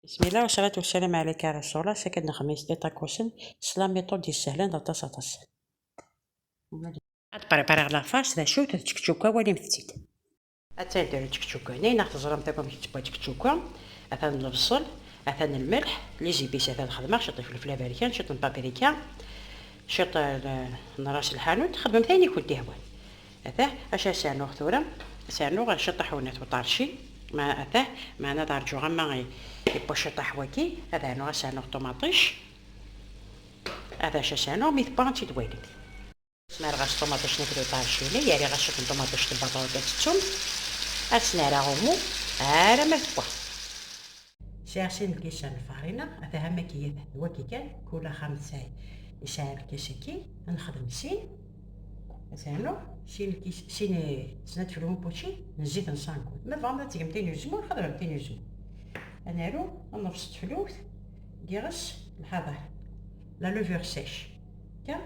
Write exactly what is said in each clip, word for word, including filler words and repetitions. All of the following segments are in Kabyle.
Bismillah, wa salatu wa salam ala rasulillah. Ass-agi ad nexdem iṭakusen s la méthode yessehlen d aṭas, aṭas. Ad prépariɣ la farce, d acu-t, d čekčuka, walimt-tt-id. Ad tɛeddi čekčuka-nni, neɣ teẓramt akk amek yettewwa čekčuka. Atan lebṣel, atan lmelḥ, les épices, atan xedmeɣ ciṭ n ifelfel aberkan, ciṭ n paprika, ciṭ n, n ras lḥanut, xedmemt ayen i kent-ihwan. Atah, acu ara s-rnuɣ tura? Ad s-rnuɣ ciṭṭaḥ unat uṭerci. Ma atah, meɛna ad rǧuɣ ama i-, yewwa ciṭṭaḥ waki, ad rnuɣ, ad s-rnuɣ ṭumaṭic. Ad acu ara s-rnuɣ, mi tewwa ad tt-id-twalimt. Smerɣ-as ṭumaṭic n uṭerci-nni, yerra-as ciṭ n ṭumaṭic n baṭaṭa ad tettum. Ad s-nerr aɣummu arma tewwa. Sɛiɣ sin lkisan n lfarina, atah am waki, d waki kan, kul axxam tesɛa, yesɛa lkis-agi, ad nexdem sin, ad ternu sin lkis, sin, eh, snat fluwin n wučči n zzit n sangu. Ma tebɣam ad tgem tin n uzemmur, xedmem tin n uzemmur. Ad naru, ad nefṣel tefluwt, giɣ-as lḥaḍer, la levure sèche. Kan,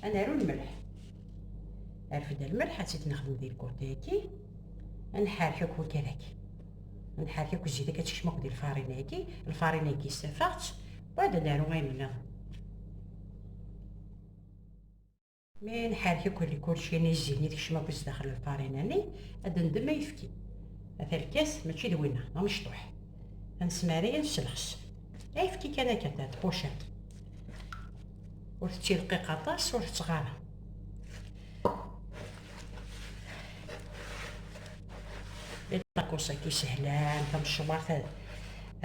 ad naru lmelḥ. Rfed lmelḥ, ad tt-id-nexdem di lkurt-agi, ad nḥerrek akk wigad-agi. Ad nḥerrek akk zzit-agi, ad tekcem akk di lfarina-agi. Lfarina-agi ssafeɣ-tt, wad ad naru ayen nniḍen. Mi nḥerrek akk kulci-nni, zzit-nni tekcem akk zdaxel lfarina-nni, ad d-ndem ayefki. Ata lkas, mačči d winna, d amecṭuḥ. Ad nesmar-iyi ad nesselxes. Ayefki kan akka, ta tqucant. Ur tettilqiq aṭas, ur tettɣara. Ṭakusa-agi sehlan, tamecwart ad,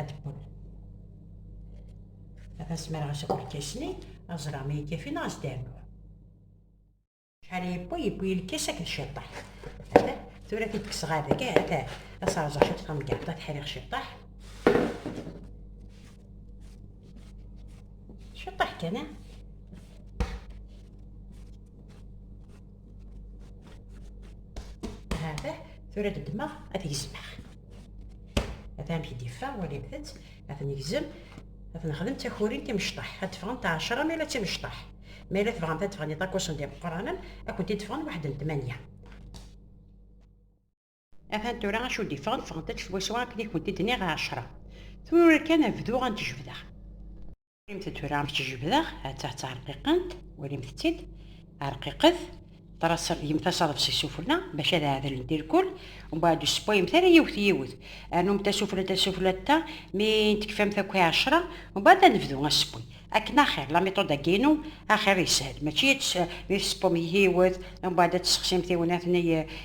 ad d-wwen. Ad as-smerɣ akk lkas-nni, ad ẓreɣ ma yekkafi neɣ ad as-d-rnuɣ. Acḥal yewwi? Yewwi lkas akked ciṭṭaḥ. Ata, tura ad t-id-kkseɣ ɣer dagi, ata, ad as-rẓeɣ ciṭ tamgerṭ, ad t-ḥriɣ ciṭṭaḥ. Ciṭṭaḥ kan, ah. Hada, tura ad ddmeɣ, ad gezmeɣ. Ata amek i d-yeffeɣ, walimt-t, ad t-negzem, ad t-nexdem d takurin timecṭaḥ, ad d-ffɣent ɛecra ma yella d timecṭaḥ. Ma yella tebɣamt ad d-ffɣen iṭakusen d imeqqranen, ad kent-id-ffɣen waḥed n tmanya. Atan tura acu d-iffɣen, ffɣent-d swaswa akken i kent-id-nniɣ ɛecra. Tura kan ad bduɣ ad t-jebdeɣ. Walimt tura amek jebdeɣ, ha-tt-a ttɛerqiqent, walimt-tt-id, ɛerqiqet, ṭras-, gemt-as aḍebsi sufella, bac ad ɛedlent di lkul, umbeɛd ur ssewwayemt ara yiwet yiwet, rnumt asufella, asufella ta, mi tekfamt akk i ɛecra, umbeɛd ad nebdu asewwi. Akken axir, la méthode-agi-inu, axir yeshel, mačči ad tes-, mi tessewwem yiwet, umbeɛd ad tessexsimt i unat-nni,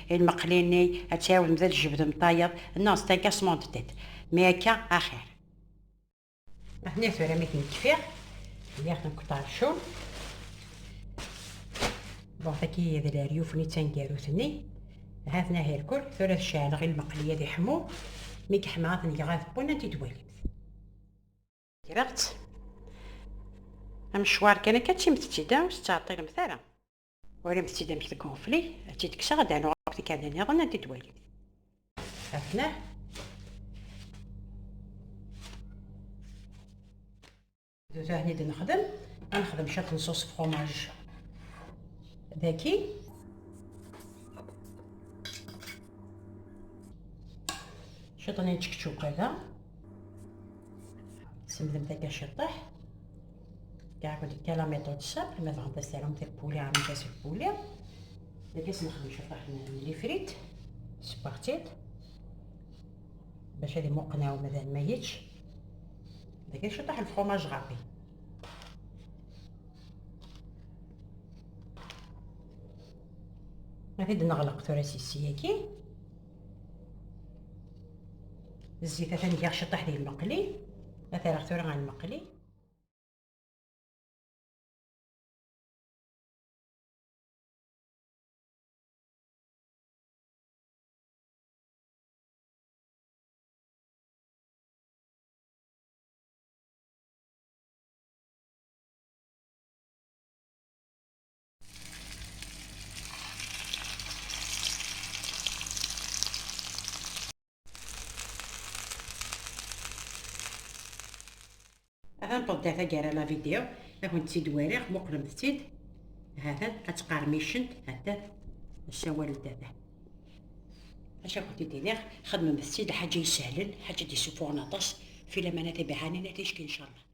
i lmeqli-nni, ad tɛiwdem ad tjebdem tayeḍ, non, c'est un cassement de tête. Mi akka, axir. Aten-a tura mi ten-kfiɣ, lliɣ ten-kṭercun. Bon, taki d leryuf-nni d taneggarut-nni. Ha-ten-a hirkul, tura ad ceɛleɣ i lmeqli ad iḥmu. Mi yeḥma ad ten-geɣ ad wwen, ad t-id-twalimt. Greɣ-tt. Amecwar kan akka, ttimtet-tt-id, ur tettɛeṭṭilemt ara. Walimt-tt-id amek tgunfli, ad tt-id-kkseɣ, ad d-rnuɣ akk tikernin nniḍen, ad d-twalimt. Afnah. Dutahni d-nexdem, ad nexdem ciṭ n sauce fromage daki. Ciṭ n čekčuka da. Semdemt akka ciṭṭaḥ. Kɛaked akka la méthode simple, ma tebɣamt ad s-tarumt lpuli, ɛemmet-as lpuli. Dagi ad s-nexdem ciṭṭaḥ n, n les frites, ssewweɣ-tt-id. Bac ad imuqen umdan ma yečč. Dagi ciṭṭaḥ lfromaj râpé. Ad t-id-neɣleq tura s yessi-agi. Zzit atan giɣ ciṭṭaḥ di lmeqli. Ad t-rreɣ tura ɣer lmeqli. Atan tebda taggara la vidéo, ad kent-tt-id-wariɣ, muqlemt-tt-id. Hatan ad tqermicent, hatan ssawalent, hatan. Acu ad kent-id-iniɣ, xedmemt-tt-id, lḥaǧa isehlen, lḥaǧa d-isufuɣen aṭas, f Wi lamana tibiḥanin a ticki, ncallah.